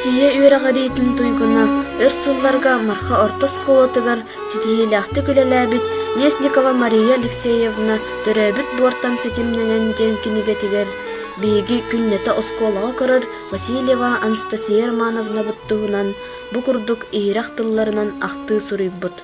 Россия үөрэҕириитин туйгуна, өр сылларга Марха орто оскуолатыгар ситиһиилээхтик үлэлээбит Местникова Мария Алексеевна «Төрөөбүт буортан ситимнэнэн» диэн кинигэтигэр биһиги күннэтэ оскуолаҕа көрөр Васильева Анастасия Романовнабыт туһунан бу курдук иһирэх тылларынан ахтыы суруйбут.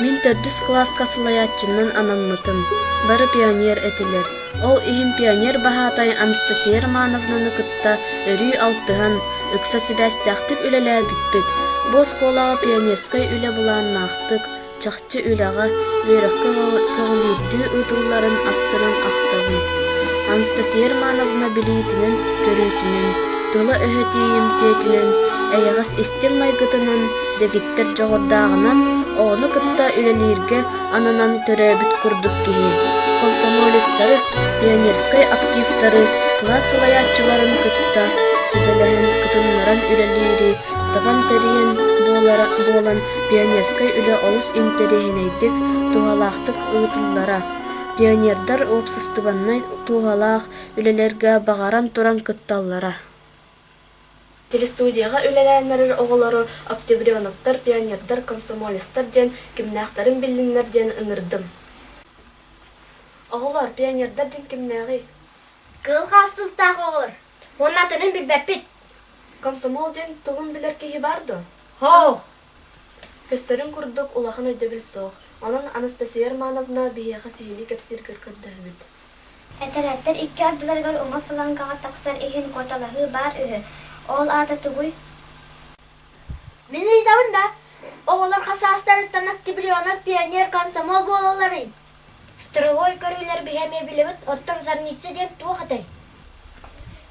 Мин төрдүс кылааска салайааччынан анаммытым, бары пионер этилэр. Ол иһин пионер баһаатай Анастасия Романовнаны кытта өрүү алтыһан, ыкса сибээстээхтик үлэлээбиппит. Бу оскуолаҕа пионерскай үлэ былааннаахтык, чахчы үлэҕэ, үөрэххэ көҕүлүүрдүү ыытылларын астынан ахтабын. Анастасия Романовна билиитинэн, көрүүтүнэн, тыла-өһө тиийимтиэтинэн, эйэҕэс истиҥ майгытынан, дэгиттэр дьоҕурдааҕынан оҕону кытта үлэлииргэ ананан төрөөбүт курдук киһи. Комсомолецтары, пионерскай активтары, кылаас салайааччыларын кытта сүбэлэһэн кытыннаран үлэлиири табан тэрийэн буолара буолан пионерскай үлэ олус интэриэһинэйдик, туһалаахтык ыытыллара. Пионердар уопсастыбаннай туһалаах үлэлэргэ баҕаран туран кытталлара. Телестудияҕа үлэлээн эрэр оҕолору октябреноктар, пионердар, комсомолецтар диэн кимнээхтэрин биллиннэр диэн ыҥырдым. Оҕолор, пионердар диэн кимнээҕий? Кыыл хаастыылтаах оҕолор. Уонна атынын билбэппит. Комсомол диэн тугун билэр киһи баар дуо? Һоох! Көстөрүн курдук улахан өйдөбүл суох. Онон Анастасия Романовна биһиэхэ сиһилии кэпсииргэр көрдөһөбүт. Этэрээттэр икки ардыларыгар уҥа флангаҕа тахсар иһин куоталаһыы баар үһү. Ол аата тугуй? Мин ыйытабын да, оҕолор хас саастарыттан октябренок, пионер, комсомол буолалларый? Строевой көрүүлэр биһи эмиэ билэбит, оттон зарница диэн туох этэй?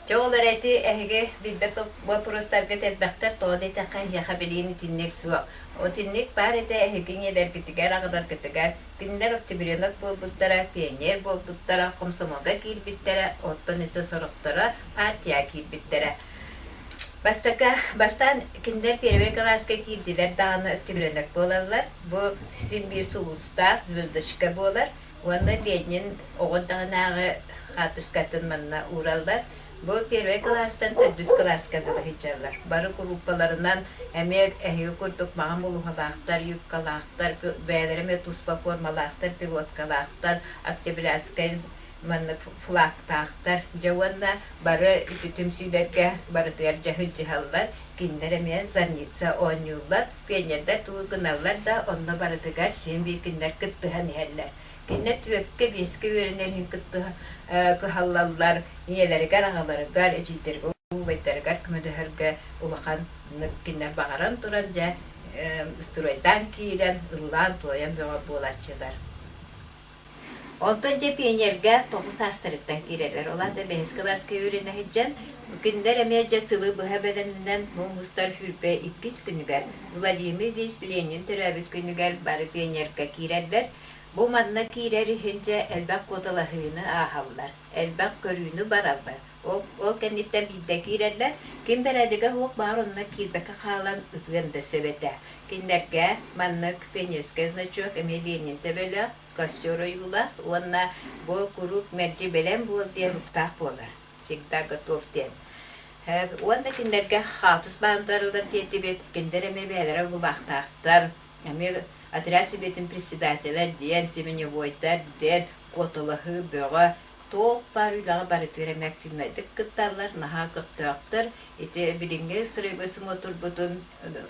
Дьэ ол эрэ ити эһиги билбэт боппуруостаргыт элбэхтэр, тоҕо диэтэххэ эһиэхэ билиин итинник суох. Итинник баар этэ эһиги ийэлэргитигэр, аҕаларгытыгар. Кинилэр октябренок буолбуттара, пионер буолбуттара, хомсомолго киирбиттэрэ, оттон өссө сорохторо партияҕа киирбиттэрэ. Бастакы, бастаан кинилэр первый кылааска киирдилэр даҕаны октябренок буолаллар. Бу син биир сулустаах звездочка буолар уонна Ленин оҕо эрдэҕинээҕи хаартыскатын манна уураллар. Бу первый кылаастан төрдүс кылааска дылы сылдьаллар. Бары курууппаларынан эмиэ эһиги курдук маҥан булуһалаахтар, юбкалаахтар, бэйэлэрэ эмиэ туспа формалаахтар, пилоткалаахтар, октябрятскай маннык флагтаахтар. Дьэ уонна бары ити түмсүүлэргэ барытыгар дьаһыдьыһаллар, кинилэр эмиэ зарница оонньууллар, пионердар тугу гыналлар да, онно барытыгар син биир кинилэр кыттыһан иһэллэр. Кинилэр түөрткэ, биэскэ үөрэнэр иһин кыттыһа кыһаллаллар, ийэлэригэр, аҕаларыгар, эдьиийдэригэр, убайдарыгар көмөлөһөргө улаханнык кинилэр баҕаран туран дьэ стройдаан киирэн, ыллаан-туойан бөҕө буолааччылар. Онтон дьэ пионерга тоҕус саастарыттан киирэллэр. Ол аата бэһис кылааска үөрэнэ сылдьан, кинилэр эмиэ дьэ сылы быһа бэлэмнэнэн муҥустар сүүрбэ иккис күнүгэр Владимир Ильич Ленин төрөөбүт күнүгэр бары пионерга киирэллэр. Бу манна киирэр иһин дьэ элбэх куоталаһыыны ааһаллар, элбэх көрүүнү бараллар. Ол, ол кэнниттэн биирдэ киирэллэр. Ким бэрээдэгэ суох баар онно киирбэккэ хаалан ытыан да сөп этэ. Кинилэргэ маннык пионерскай значок эмиэ Ленин төбөлөөх, костер ойуулаах уонна бу куруук мэлдьи бэлэм буол диэн устаах буолар. Всегда готов диэн. Уонна кинилэргэ хаалтыс баандарылар диэтибит, кинилэр эмиэ бэйэлэрэ булаахтаахтар, эмиэ отряд сэбиэтин председателэ диэн, звеньевойдар диэн, куоталаһыы бөҕө, туох баар үлэҕэ барытыгар эмиэ активнайдык кытталлар, наһаа көхтөөхтөр. Ити билиҥҥи строевой смотрбутун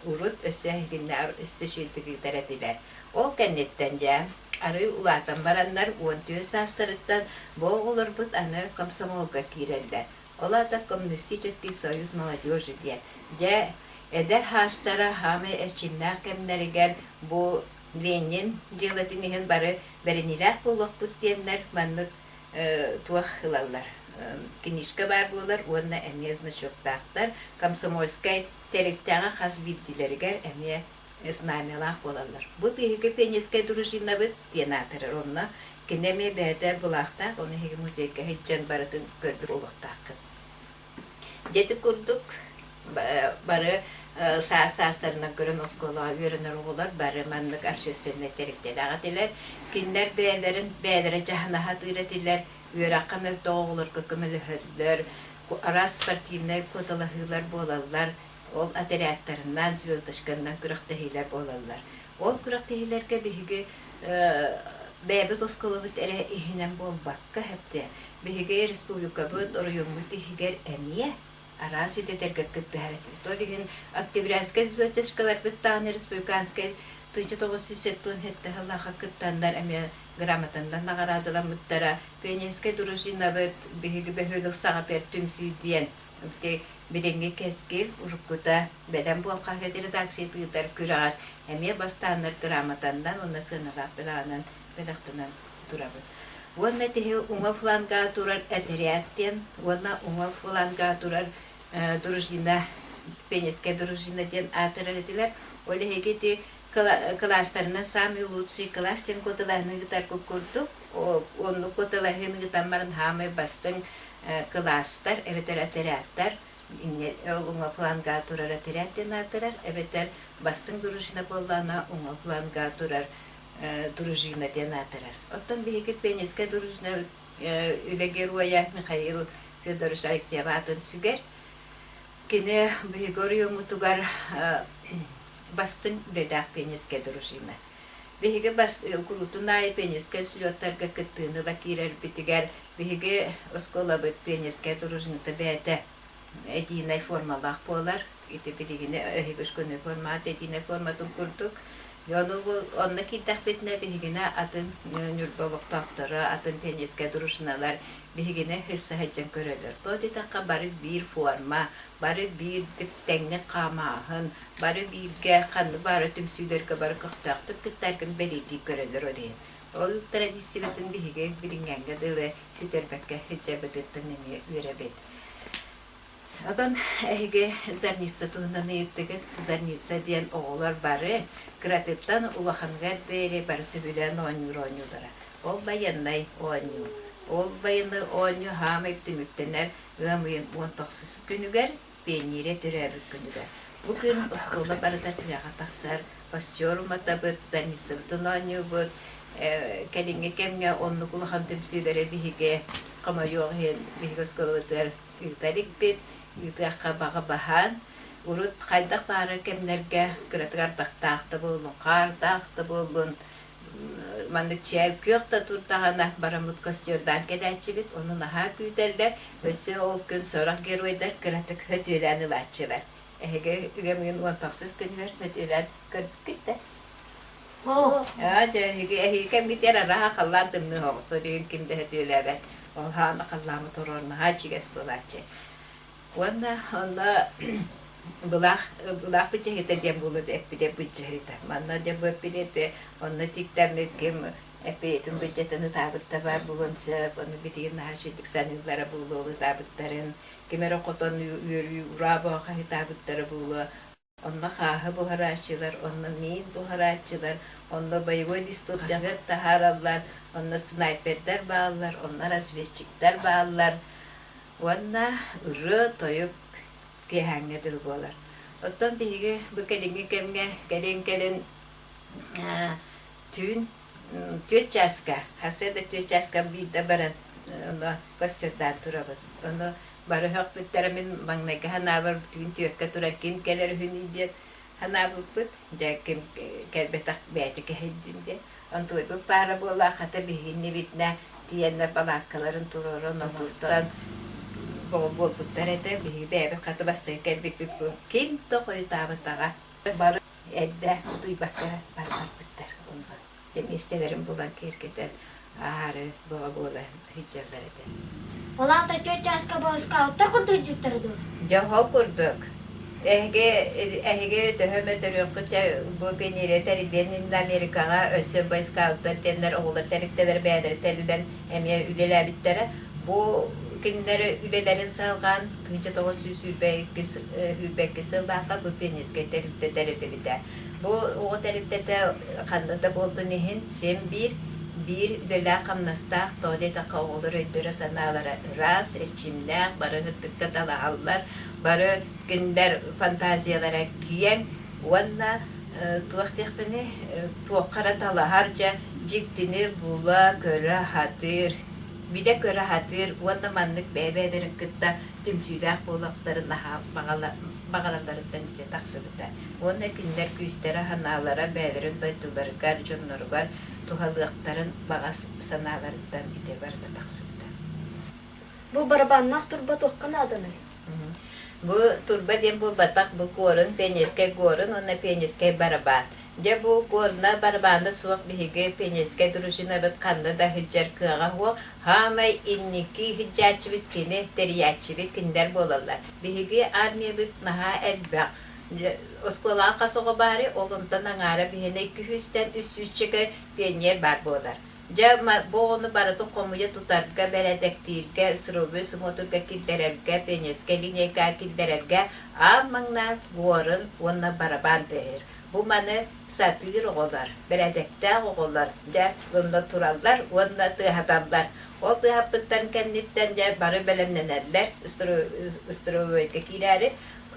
урут өссө эһигиннээҕэр өссө үчүгэйдик ыытар этилэр. Ол кэнниттэн дьэ, арыый улаатан бараннар 14 саастарыттан бу оҕолорбут аны комсомолга киирэллэр. Ол аата Коммунистический союз молодежи диэн. Дьэ, эдэр саастара саамай эрчимнээх кэмнэригэр бу Ленин дьыалатын иһин бары бэриниилээх буолуохпут диэннэр маннык туох ылаллар. Книжка баар буолар уонна эмиэ значоктаахтар. Комсомольскай тэрилтэҕэ хас биирдиилэригэр эмиэ знамялаах буолаллар. Бу биһиги пионерскай дружинабыт диэн аатырар. Онно кини эмиэ бэйэтэ былаахтаах, ону эһиги музейга сылдьан барытын көрбүт буолуохтааххыт. Дьэ ити курдук бары. Саас-саастарынан көрөн оскуолаҕа үөрэнэр оҕолор бары маннык общественнай тэрилтэлээх этилэр. Кинилэр бэйэлэрин бэйэлэрэ дьаһана сатыыр этилэр, үөрэххэ мөлтөх оҕолорго көмөлөһөллөр, араас спортивнай куоталаһыылар буолаллар, ол отрядтарынан, звездочканан күрэхтэһиилэр буолаллар. Ол күрэхтэһиилэргэ биһиги бэйэбит оскуолабыт эрэ иһинэн буолбакка, биһиги республикабыт, оройуоммут иһигэр эмиэ араас үтэтэргэ кыттыһар этибит. Ол иһин Октябрятскай звездочкаларбыт даҕаны республиканскай 1977 сыллаахха кыттаннар эмиэ грамотаннан наҕараадаламмыттара. Пионерскай дружинабыт биһиги бөһүөлэк саҕатыгар түмсүү диэн билиҥҥи Кэскил уруккута Бэлэм буол хаһыат редакцията ыытар күрэҕэр эмиэ бастааннар грамотаннан уонна сыаналаах бэлэҕинэн бэлэхтэнэн турабыт. Уонна тиһи уҥа фланга турар этэрээт диэн уонна уҥа фланга турар дружина, пионерская дружина диэн аатырар этилэр. Ол эһиги ити кылаастарынан самый лучший класс диэн куоталаһыны ыытар курдук, оннук куоталаһыыны ыытан баран хаамай бастыҥ кылаастар эбэтэр отрядтар ол уҥа фланга турар отряд диэн аатырар, эбэтэр бастыҥ дружина буоллаҕына уҥа фланга турар дружина диэн аатырар. Оттон биһиги пионерскай дружина үлэ геройа Михаил Федорович Алексеев аатын сүгэр. Кини биһиги оройуоммутугар бастыҥ үлэлээх пионерскай дружина. Биһиги куруутун аайы пионерскай слеттарга кыттыыны ыла киирэрбитигэр биһиги оскуолабыт пионерскай дружината бэйэтэ едиинэй формалаах буолар. Ити билигини эһиги школьнай формат едиинэй форматын курдук. Ону онно киирдэхпитинэ биһигини атын Ньурба олохтоохторо, атын пионерскай дружиналар биһигини сыһа сылдьан көрөллөр. Тоҕо диэтэххэ бары биир форма, бары биир тэҥник хаамааһын, бары бииргэ ханнык баара түмсүүлэргэ бары көхтөөхтүк кыттаргын бэлиэтии көрөллөр ол иһин. Ол традициябытын биһиги билиҥҥээҥҥэ дылы сүтэрбэккэ сылдьарбытыттан эмиэ үөрэбит. Онон эһиги Зарница туһунан ыйыттыгыт. Зарница диэн оҕолор бары кыратыттан улаханыгар диэри бары сөбүлээн оонньуур оонньуулара. Ол байыаннай оонньуу. Ол байыаннай оонньуу хаамай түмүктэнэр ыам ыйын 19 күнүгэр пионерия төрөөбүт күнүгэр. Бу күн оскуола барыта тыаҕа тахсар, костер уматабыт, зарницабытын оонньуубут. Кэлиҥҥи кэмҥэ оннук улахан түмсүүлэри биһиги хомойуох иһин биһиги оскуолабытыгар ыыта иликпит, ыытыахха баҕа баһаан. Урут хайдах баара кэмнэргэ кыратык ардахтаах да буоллун, хаардаах да буоллун, маннык чээл күөх да турдаҕына бараммыт костердаан кэлээччибит, ону наһаа күүтэллэр. Өссө ол күн сорох геройдар кыратык хөтүөлээн ылааччылар. Эһиги ыам ыйын 19 күнүгэр хөтүөлээн көрбүккүт да? Аа, дьэ, эһиги эһиги кэмҥитигэр араһа халлаан тымныы оҕус, ол иһин ким да сөтүөлээбэт. Ол хаана халлааммыт туруорун наһаа ичигэс буолааччы. Уонна онно былаах былаах быдьаһыыта диэн буолуо эппитэ быдьаһыыта. Манна дьэ бу эппитэ онно тиктэммит ким эппиэтин быдьатын ытаабыт да баар буолуон сөп, ону билигин наһаа үчүгдүк саныыллара буолуо ытаабыттарын, ким эрэ хотон үөрүү ураа боо хаһыытаабыттара буолуо. Онно хааһы буһарааччылар, онно миин буһарааччылар, онно боевой листовкалар таһаараллар, онно снайпердар бааллар, онно разведчиктар бааллар уонна ырыа-тойук киэһээҥҥэ дылы буолар. Оттон биһиги бу кэлиҥҥи кэмҥэ кэлин-кэлин түүн түөрт чааска, сарсыарда түөрт чааска биирдэ баран онно костердаан турабыт. Ону Бары сөхпүттэрэ мин маҥнайгы санаабар түүн түөркэ туран ким кэлэр үһүнүй диэн санаабыппыт. Дьэ ким кэлбэтэх бэйэтэ кэһэйдин диэн. Онтуойбут баара буолла хата биһигиннибитинэ тиийэннэр балааккаларын туруоран оҥостон буолбуттар этэ. Биһиги бэйэбит хата бастакы кэлбиппит ким да хойутаабатаҕа. Бары эрдэ утуйбакка бары барбыттар. Миэстэлэрин булан киэргэтэн аһаары бөҕө буола сылдьаллар этэ. Ол аата түөрт чааска скауттар курдук илдьиттэрэ дуо? Дьэ, ол курдук. Эһиги, эһиги төһө эмэ төрүөххүт бу пионерия тэриллиэн иннинэ Америкаҕа өссө бойскауттар диэннэр оҕолор тэрилтэлэр бэйэлэрэ тэриллэн эмиэ үлэлээбиттэрэ. Бу кинилэр үлэлэрин салҕаан 1922 сыллаахха бу пионерскай тэрилтэ тэриллибитэ. Бу оҕо тэрилтэтэ ханна да буолтун иһин син биир Биир үлэлээх-хамнастаах, тоҕо диэтэххэ оҕолор өйдөрө-санаалара ыраас, эрчимнээх, бары сырдыкка талаһаллар, бары кинилэр фантазиялара киэҥ уонна туох диэхпиний, туохха эрэ талаһар дьэ дьиктини була, көрө сатыыр, билэ-көрө сатыыр уонна маннык бэйэ-бэйэлэрин кытта түмсүүлээх буолуохтарын наһаа баҕаралларыттан ити тахсыбыта. Уонна кинилэр күүстэрэ-санаалара бэйэлэрин дойдуларыгар, дьонноругар туһалыахтарын баҕа санааларыттан ити барыта тахсыбыта. Бу барабаннаах турба туохха нааданый? Бу турба диэн буолбатах, бу горун, пионерскай горун уонна пионерскай барабан. Дьэ бу горна барабана суох биһиги пионерскай дружинабыт ханна да сылдьар кыаҕа суох. Хаамай инники сылдьааччыбыт кини, тэрийээччибит кинилэр буолаллар. Биһиги армиябыт наһаа элбэх. Оскуолаҕа хас оҕо баарый, ол онтон аҥаара биһиэнэ 200-тэн 300-чэкэ пионер баар буолар. Дьэ, бу оҕону барытын хомуйа тутарга, бэрээдэктииргэ, срубы смотрга киллэрэргэ, пионерскай линейкаҕа киллэрэргэ аан маҥнай горын уонна барабан тыаһыыр. Бу маны сатыыр оҕолор, бэрээдэктээх оҕолор дьэ онно тураллар уонна тыаһаталлар. Ол тыаһаппыттарын кэнниттэн дьэ бары бэлэмнэнэллэр строевойга киирээри,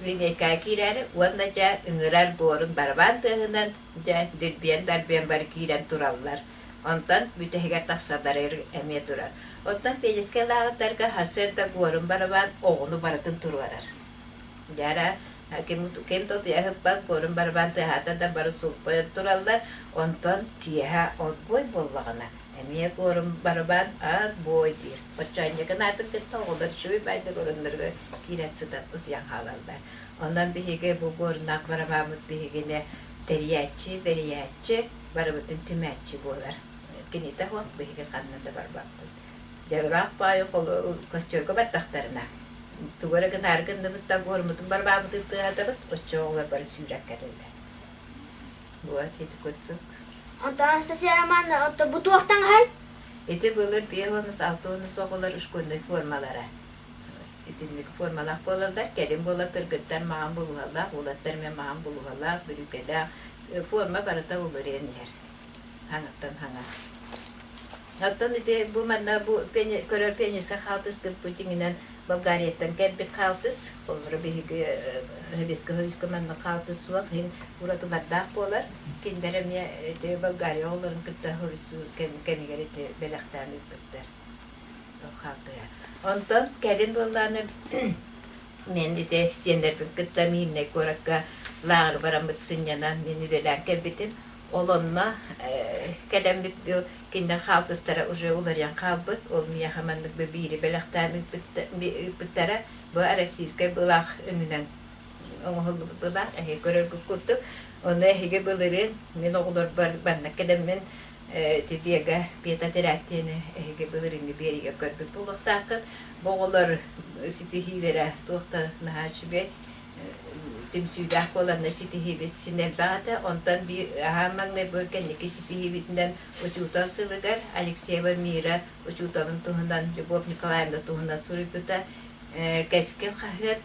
линейкаҕа киирээри уонна дьэ ыҥырар буорун барабан тыаһынан дьэ дирбиэн-дарбиэн бары киирэн тураллар. Онтон бүтэһигэр тахсаллар эмиэ турар. Оттон пионерскай лааҕырдарга сарсыарда буорун барабан оҕону барытын туруорар. Дьэ ким, ким да утуйа сыппат, буорун барабан тыаһаата да бары сулпайан тураллар. Онтон киэһэ отбой буоллаҕына эмиэ буорун барабан отбой диир. Оччоонньугун аатын кытта оҕолор үчүгэй баайдык оруннарыгар киирэн сытан утуйан хаалаллар. Онон биһиги бу буоруннаах барабааммыт биһигини тэрийээччи, бэрийээччи, барыбытын түмээччи буолар. Кинитэ суох биһиги ханна да барбаппыт. Дьэ ыраах баайы костюрга бардахтарына, тугу эрэ гынаары гынныбыт да буоруммутун барбаабытын тыаһатабыт, оччо оҕолор бары сүүрэн кэлэллэр. Вот ити курдук. Онтон Анастасия Романовна, оттон бу туох таҥаһай? Ити былыр биэс алта онус оҕолор школьнай формалара. Итинник формалаах буолаллар. Кэлин буола кыргыттар маҥан булуһалаах, уолаттар эмиэ маҥан булуһалаах, бүрүүкэлээх. Форма барыта уларыйан иһэр. Хаҥаттан хаҥа. Оттон ити бу манна бу көрөр пианиста хаалтыскыт бу дьиҥинэн Болгарияттан кэлбит хаалтыс. Холобура биһиги Советскай Союзка манна хаалтыс суох, иһин уратылардаах буолар. Кинилэр эмиэ ити Болгария оҕолорун кытта хоруйсуу кэмигэр ити бэлэхтээн ыыппыттар. Хаалтыһа. Онтон кэлин буоллааны мин ити сиэннэрбин кытта Миирнэй куоракка лааҕыр бараммыт сынньанан мин үлэлээн кэлбитим. Ол онно кэлэммит кинилэр хаалтыстара уже уларыйан хаалбыт. Ол миэхэ маннык биири бэлэхтээн ыыппыттара. Бу российскай былаах өҥүнэн оҥоһуллубут былаах. Эһиги көрөргүт курдук. Ону эһиги былырыын мин оҕолорбор манна кэлэммин Тивега петотерапия диэни эһиги былырыыҥҥы биэриигэ көрбүт буолуохтааххыт. Бу оҕолор ситиһиилэрэ туох да наһаа үчүгэй түмсүүлээх буоланна ситиһиибит син элбэх этэ. Онтон биир аһаан маҥнай бу кэнники ситиһиибитинэн учуутал сылыгар Алексеева Мира учууталын туһунан Любовь Николаевна туһунан суруйбута. Кэскил хаһыат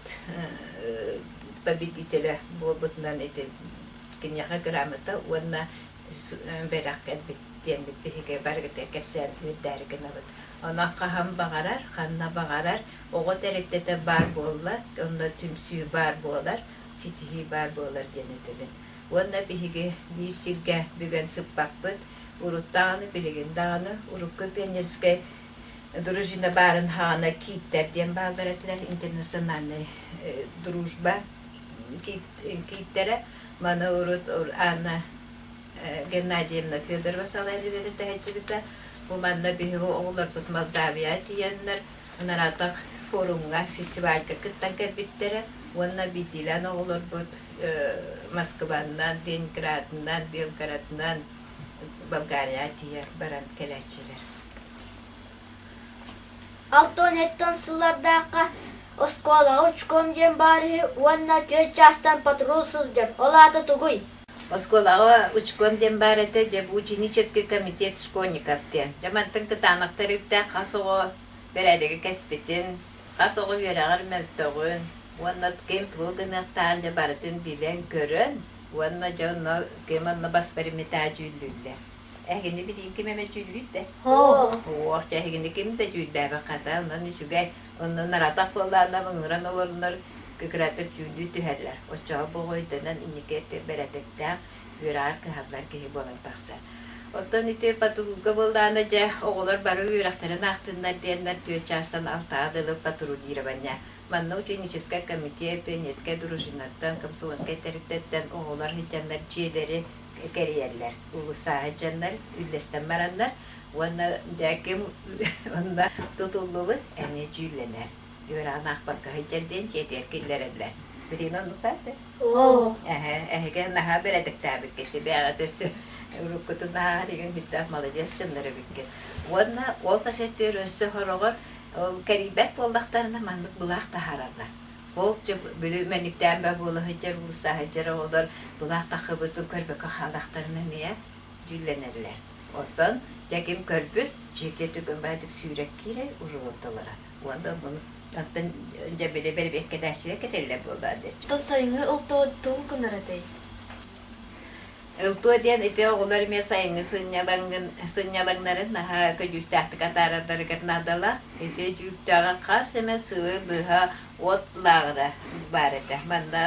победителэ буолбутунан ити киниэхэ грамота уонна бэлэх кэлбит диэммит биһиги барыгытыгар кэпсээн үөрдээри гынабыт. Онон хаһан баҕарар, ханна баҕарар оҕо тэрилтэтэ баар буолла, онно түмсүү баар буолар, ситиһии баар буолар диэн этэбин. Уонна биһиги биир сиргэ бүгэн сыппаппыт. Урут даҕаны, билигин даҕаны урукку пионерскай дружина баарын хаана кииттэр диэн бааллар этилэр, интернациональнай дружба кииттэрэ. Маны урут Анна Геннадьевна Федорова салайар үөрэтэһээччибитэ. Бу манна биһиги оҕолорбут Молдавияҕа тиийэннэр Наратах форумҥа, фестивальга кыттан кэлбиттэрэ уонна биирдиилээн оҕолорбут Москванан, Ленинградынан, Белгородынан, Болгарияҕа тиийэ баран кэлээччилэр. Алтан эттэн сыллардаахха оскуолаҕа учком диэн баар үһү уонна түөрт чаастан патрул сылдьар. Ол аата тугуй? Оскуолаҕа учком диэн баар этэ, дьэ бу ученический комитет школьников диэн. Дьэ мантан кытаанах тэрилтэ хас оҕо бэрээдэги кэспитин, хас оҕо үөрэҕэр мөлтөҕүн уонна ким тугу гыныахтааҕын дьэ барытын билэн-көрөн уонна дьэ онно ким онно бас бэриммитэ дьүүллүүллэр. Эһигини билиин ким эмэ дьүүллүүр да? Суох, дьэ эһигини ким да дьүүллээбэт хата, онон үчүгэй. Онно наратах буоллаҕына ыҥыран олорунар кыкыратык дьүүллүү түһэллэр. Оччоҕо бу оҕо өйдөнөн инники өттүгэр бэрээдэктээх, үөрэҕэр кыһаллар киһи буолан тахсар. Оттон ити патрульга буоллаҕына дьэ оҕолор бары үөрэхтэрин аахтыннар диэннэр түөрт чаастан алтаҕа дылы патрулирование. Манна ученическай комитет, пионерскай дружинаттан, комсомольскай тэрилтэттэн оҕолор сылдьаннар дьиэлэри кэрийэллэр. Уулуссаҕа сылдьаннар, үллэстэн бараннар уонна дьэ ким онно тутуллубут эмиэ дьүүллэнэр. Үөрэҕин аахпакка сылдьар диэн дьиэтигэр киллэрэллэр. Билигин оннуктаах да? Эһэ, эһиги наһаа бэрээдэктээбиккит, бэйэҕит өссө уруккутун наһаа игин бүттээх маладьыас дьоннор эбиккит. Уонна ол тас өттүгэр өссө сороҕор ол кэрийбэт буоллахтарына маннык былаах таһаараллар. Ол дьэ били мэниктээн баа буола сылдьар, уулусса сылдьар оҕолор былаах таххыбытын көрбөккө хааллахтарына эмиэ дьүүллэнэллэр. Оттон дьэ ким көрбүт, дьиэтэ түгэн баайдык сүүрэн киирэр уруһуйдалара. Уонна муну оттон дьэ били бэрэбиэркэлээччилэр кэтэллэр буоллар диэччи. Оттон сайыҥҥы ылтоо тугу гынар этэй? Ылтуо диэн ити оҕолор эмиэ сайыҥҥы сынньалаҥын сынньалаҥнарын наһаа көдьүүстээхтик атаарардарыгар наадалаах. Ити дьүүктээҕи хас эмэ сылы быһа от лааҕыра баар этэ. Манна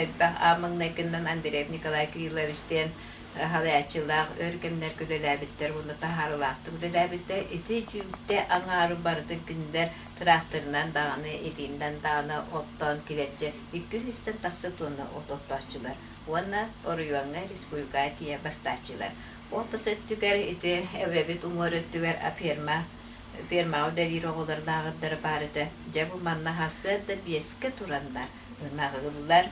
элбэх аан маҥнайгыннан Андреев Николай Кириллович диэн салайааччылаах өр кэмнэргэ үлэлээбиттэр уонна таһаарыылаахтык үлэлээбиттэр. Ити дьүүктэ аҥаарын барытын кинилэр тыраахтырынан даҕаны, илиинэн даҕаны оттоон килэрдьэ икки сүүстэн тахса туонна от оттооччулар уонна оройуоҥҥа, республикаҕа тиийэ бастааччылар. Ол тас өттүгэр ити эбэбит уҥуор өттүгэр ферма фермаҕа үлэлиир оҕолор лааҕырдара баар этэ. Дьэ бу манна сарсыарда биэскэ тураннар ынаҕыыллар,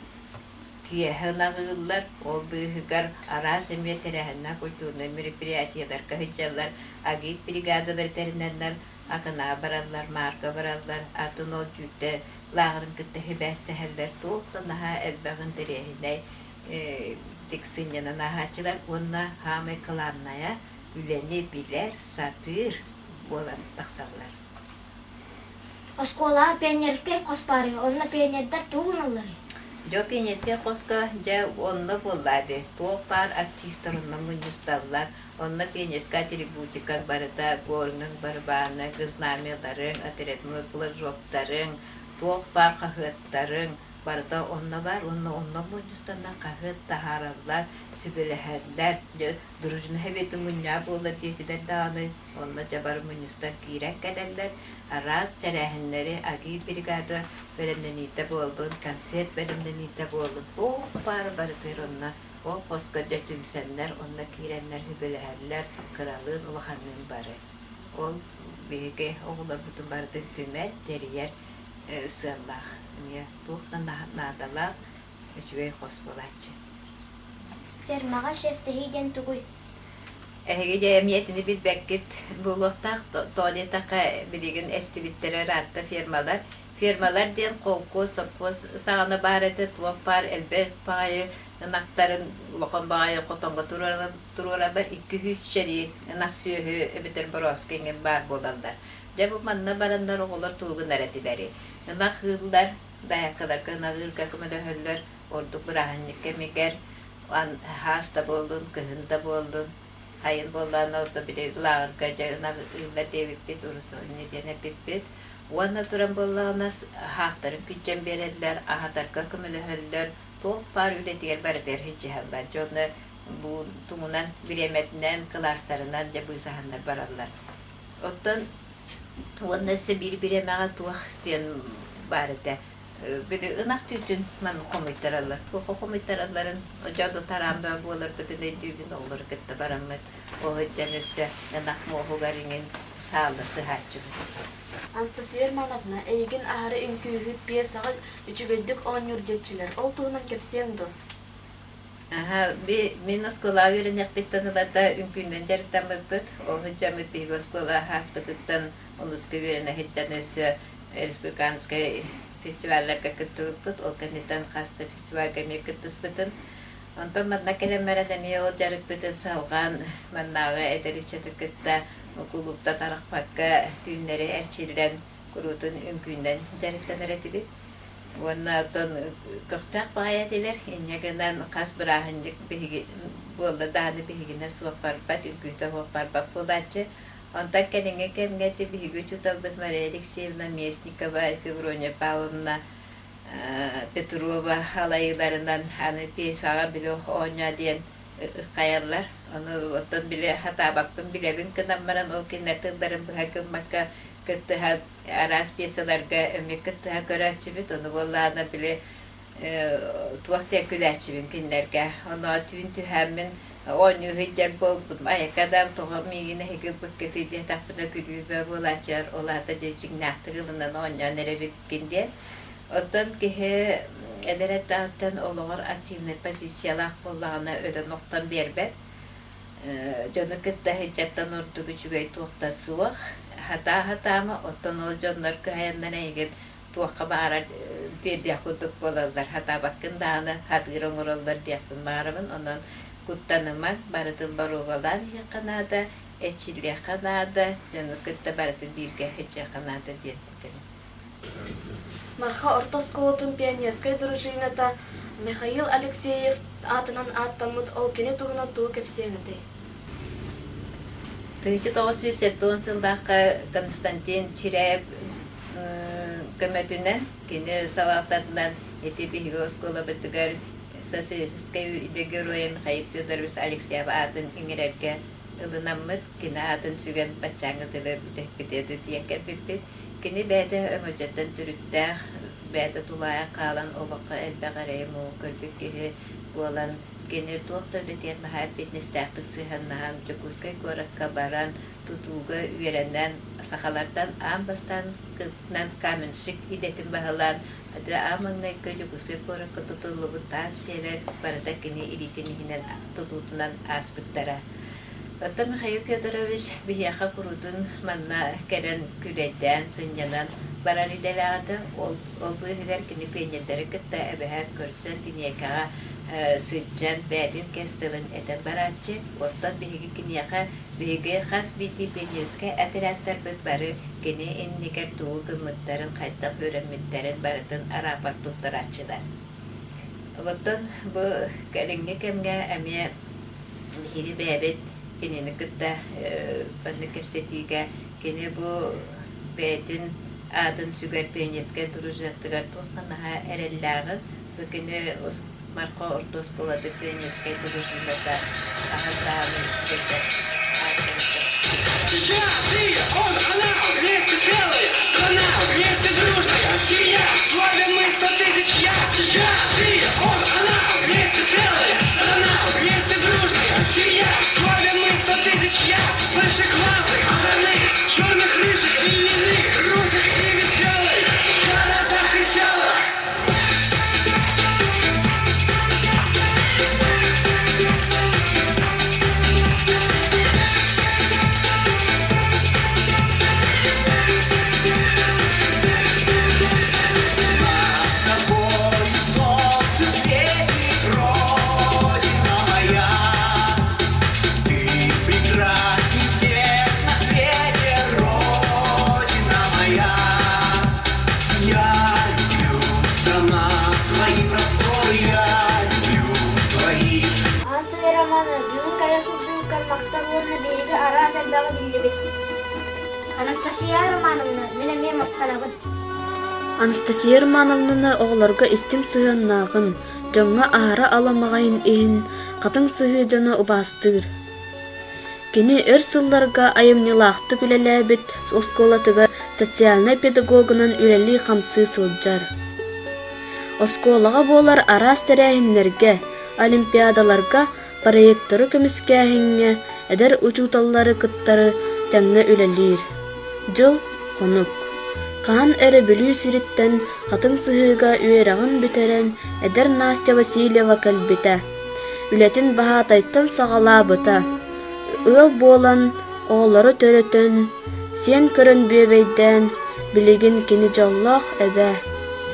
киэһэ ынаҕыыллар, ол быыһыгар араас эмиэ тэрээһиннээх культурнай мероприятиеларга сылдьаллар, агит бригадалары тэринэннэр Акынаа бараллар, Маарга бараллар, атын ол дьүүктэ лааҕырын кытта сибээстэһэллэр, туох да наһаа элбэх интэриэһинэй тик сынньанан ааһааччылар уонна саамай кылаабынайа үлэни билэр, сатыыр буолан тахсаллар. Оскуолаҕа пионерскай хос баарый, онно пионердар тугу гыналларый? Дьэ пионерскай хоско дьэ онно буоллаа дии, туох баар активтар онно мунньусталлар, Онно пионерскай атрибутикаҥ барыта горныҥ, барабааныҥ, знамяларыҥ, отрядной флажоктарыҥ, туох баар хаһыаттарыҥ барыта онно баар уонна онно мунньустаннар хаһыат таһаараллар, сүбэлэһэллэр. Дьэ, дружина сэбиэтин мунньаҕа буолар диэтилэр даҕаны, онно дьэ бары мунньустан киирэн кэлэллэр. Араас тэрээһиннэри агит бригада бэлэмнэниитэ буоллун, концерт бэлэмнэниитэ буоллун, туох баара барытыгар онно Ол хоско дьэ түмсэннэр, онно киирэннэр сүбэлэһэллэр, кыралыын, улаханныын бары. Ол биһиги оҕолорбутун барытын түмэр, тэрийэр сыаллаах. Эмиэ туох да наадалаах, үчүгэй хос буолааччы. Фермаҕа шефтэһии диэн тугуй? Эһиги дьэ эмиэ итини билбэккит буолуохтаах. Тоҕо диэтэххэ, билигин эстибиттэрэ ыраатта фермалар. Фермалар диэн холкуос, сопхуос саҕана баар этэ, туох баар элбэх баҕайы ынахтарын улахан баҕайы хотоҥҥо туруораллар, 200 чэрии ынах сүөһү эбэтэр борооску иҥин баар буолаллар. Дьэ бу манна бараннар оҕолор тугу гынар этилэрий? Ынах ыыллар, дайааккаларга ынах ыырга көмөлөһөллөр, ордук бырааһынньык кэмигэр хаас да буоллун, кыһын да буоллун, сайын буоллаҕына ордо били лааҕырга дьэ ынах ыыллар диэбиппит, урут инньэ диэн эппиппит. Уонна туран буоллаҕына хаахтарын күрдьэн биэрэллэр, аһатарга көмөлөһөллөр, туох баар үлэтигэр барытыгар сылдьыһаллар. Дьону бу тугунан бириэмэтинэн, кылаастарынан дьэ быысаһаннар бараллар. Оттон уонна өссө биир бириэмэҕэ туох диэн баар этэ. Били ынах түүтүн маннык хомуйтараллар. Туохха хомуйтаралларын дьону тараан баа буоларбытын өйдүүбүн, оҕолору кытта бараммыт. Ол сылдьан өссө ынах муоһугар иҥин саалла сыһааччыбыт. Анастасия Романовна, эйигин аһары үҥкүүһүт, пьесаҕа үчүгэйдик оонньуур диэччилэр. Ол туһунан кэпсиэҥ дуо? Аһа, мин оскуолаҕа үөрэниэхпиттэн ылата үҥкүүнэн дьарыктаммыппыт. Ол сылдьаммыт биһиги оскуола ааспытыттан онуска үөрэнэ сылдьан өссө республиканскай фестивалларга кыттыбыппыт. Ол кэнниттэн хас да фестивальга эмиэ кыттыспытым. Онтон манна кэлэн баран эмиэ ол дьарыкпытын салҕаан маннааҕы эдэр ыччаты кытта кулууптан арахпакка түүннэри эрчиллэн куруутун үҥкүүнэн дьарыктанар этибит. Уонна оттон көхтөөх баҕайы этилэр. Инньэ гынан хас бырааһынньык биһиги буолла даҕаны биһигинэ суох барбат, үҥкүүтэ суох барбат буолааччы. Онтон кэлиҥҥи кэмҥэ ити биһиги учууталбыт Мария Алексеевна Местникова, Феврония Павловна Петрова халайыыларынан аны пьесаҕа били оонньоо диэн ыххайаллар. Ону оттон били сатаабаппын билэбин гынан баран ол кинилэр тылларын быһа гыммакка кыттыһан араас пьесаларга эмиэ кыттыһа көрөөччүбүт. Ону буоллаҕына били туох диэн күлээччибин кинилэргэ. Ону түүн түһээммин оонньуу сылдьар буолбутум. Айака да тоҕо миигин эһиги ылбыккытый диэтэхпинэ күлүү буолааччылар. Ол аата дьэ дьиҥнээхтик ылынан оонньоон эрэр эбиккин диэн. Оттон киһи эдэр эрдэҕиттэн олоҕор активнай позициялаах буоллаҕына өлөн охтон биэрбэт. Дьону кытта сылдьартан ордук үчүгэй туох да суох. Сатаа-сатаама, оттон ол дьоннор кыһайаннар эйигин туохха баҕарар тиэрдиэх курдук буолаллар. Сатаабаккын даҕаны сатыыр оҥороллор диэхпин баҕарабын. Онон куттанымаҥ, барытын боруобалаан иһиэххэ наада, эрчиллиэххэ наада, дьону кытта барытын бииргэ сылдьыахха наада диэн этэбин. Марха орто оскуолатын пионерскай дружината Михаил Алексеев аатынан ааттаммыт ол кини туһунан тугу кэпсиэҥ этэй? 1970 сыллаахха Константин Чиряев көмөтүнэн, кини салалтатынан ити биһиги оскуолабытыгар Социалистическай үлэ геройа Михаил Федорович Алексеев аатын иҥэрэргэ ылынаммыт, кини аатын сүгэн баччааҥҥы дылы бүтэһикпитигэр тиийэн кэлбиппит. Кини бэйэтэ өҥөчөттөн төрүттээх, бэйэтэ тулаайах хаалан олоххо элбэх эрэйи-муҥу көрбүт киһи буолан, кини туох да үлэтигэр наһаа эппиэтинэстээхтик сыһыаннаһан, Дьокуускай куоракка баран, тутууга үөрэнэн, сахалартан аан бастаан каменщик идэтин баһылаан, аан маҥнайгы Дьокуускай куоракка тутуллубут таас дьиэлэр барыта кини илиитин иһинэн тутуутунан ааспыттара. Оттон Михаил Федорович биһиэхэ куруутун манна кэлэн күүлэйдээн, сынньанан барар идэлээх этэ. Ол, ол быыһыгар кини пионердары кытта эбэһээт көрсөн, киниэхэҕэ сылдьан, бэйэтин кэс тылын этэн барааччы. Оттон биһиги киниэхэ, биһиги хас биирдии пионерскай отрядтарбыт бары кини иннигэр тугу гыммыттарын, хайдах үөрэммиттэрин барытын араапар туттарааччылар. Оттон бу кэлиҥҥи кэмҥэ эмиэ биһиги бэйэбит кинини кытта маннык кэпсэтиигэ кини бу бэйэтин аатын сүгэр пионерскай дружинатыгар туохха наһаа эрэллээҕин, бу кини Марха орто оскуолатын пионерскай дружината хаһан даҕаны үчүгэйдэр Я, ты, он, она, вместе целая страна, вместе дружная семья, славим мы 100 тысяч я, я, ты, он, она, вместе целая страна, вместе дружная семья, славим мы 100 тысяч я, большеглазых, озорных, черных, рыжих, длинных, русых и веселых, в городах и селах. Тобою солнце светит, Родина моя. Ты прекрасней всех на свете, Родина моя. Я люблю, страна, твои просторы, я люблю твои Аҕа Романа бүгүн кэлэ сылдьыбыккар махтал уонна биһиги араас элбэҕи биллибит. Анастасия Романовна, мин эмиэ махтанабын. Анастасия Романовнаны оҕолорго истиҥ сыһыаннааҕын, дьоҥҥо аһара аламаҕайын иһин хатыҥ сыһыы дьоно убаастыыр. Кини өр сылларга айымньылаахтык үлэлээбит оскуолатыгар социальнай педагогунан үлэлии-хамсыы сылдьар. Оскуолаҕа буолар араас тэрээһиннэргэ, олимпиадаларга проекторы көмүскээһиҥҥэ эдэр учууталлары кыттары тэҥҥэ үлэлиир. Дьыл, хонук. Хаһан эрэ Бүлүү сириттэн Хатыҥ Сыһыыга үөрэҕин бүтэрэн эдэр Настя Васильева кэлбитэ. Үлэтин баһаатайтан саҕалаабыта. Ыал буолан, оҕолору төрөтөн, сиэн көрөн бүөбэйдээн, билигин кини дьоллоох эбээ.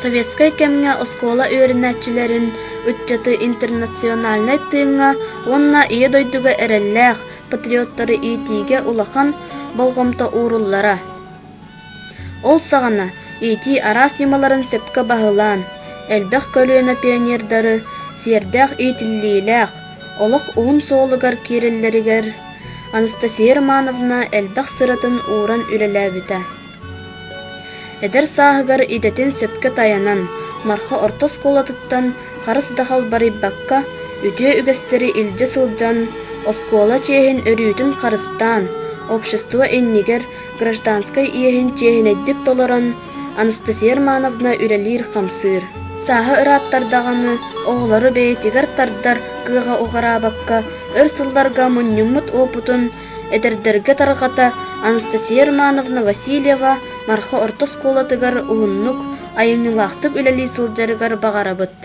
Советскай кэмҥэ оскуола үөрэнээччилэрин ыччаты интернациональнай тыыҥҥа уонна Ийэ дойдуга эрэллээх патриоттары иитиигэ улахан болҕомто ууруллара. Ол саҕана. Иитии араас ньымаларын сөпкө баһылаан, элбэх көлүөнэ пионердары сиэрдээх иитиллиилээх, олох уһун суолугар киирэллэригэр Анастасия Романовна элбэх сыратын ууран үлэлээбитэ. Эдэр сааһыгар идэтин сөпкө тайанан, Марха орто оскуолатыттан харыс да халбарыйбакка, үтүө үгэстэри илдьэ сылдьан, оскуола чиэһин өрүүтүн харыстаан, общество иннигэр гражданскай иэһин чиэһинэйдик толорон, Анастасия Романовна үлэлиир-хамсыыр. Сааһа ырааттар даҕаны оҕолору бэйэтигэр тардар кыаҕа уҕараабакка, өр сылларга мунньуммут уопутун эдэрдэргэ тарҕата Анастасия Романовна Васильева Марха орто оскуолатыгар уһуннук, айымньылаахтык үлэлии сылдьарыгар баҕарабыт.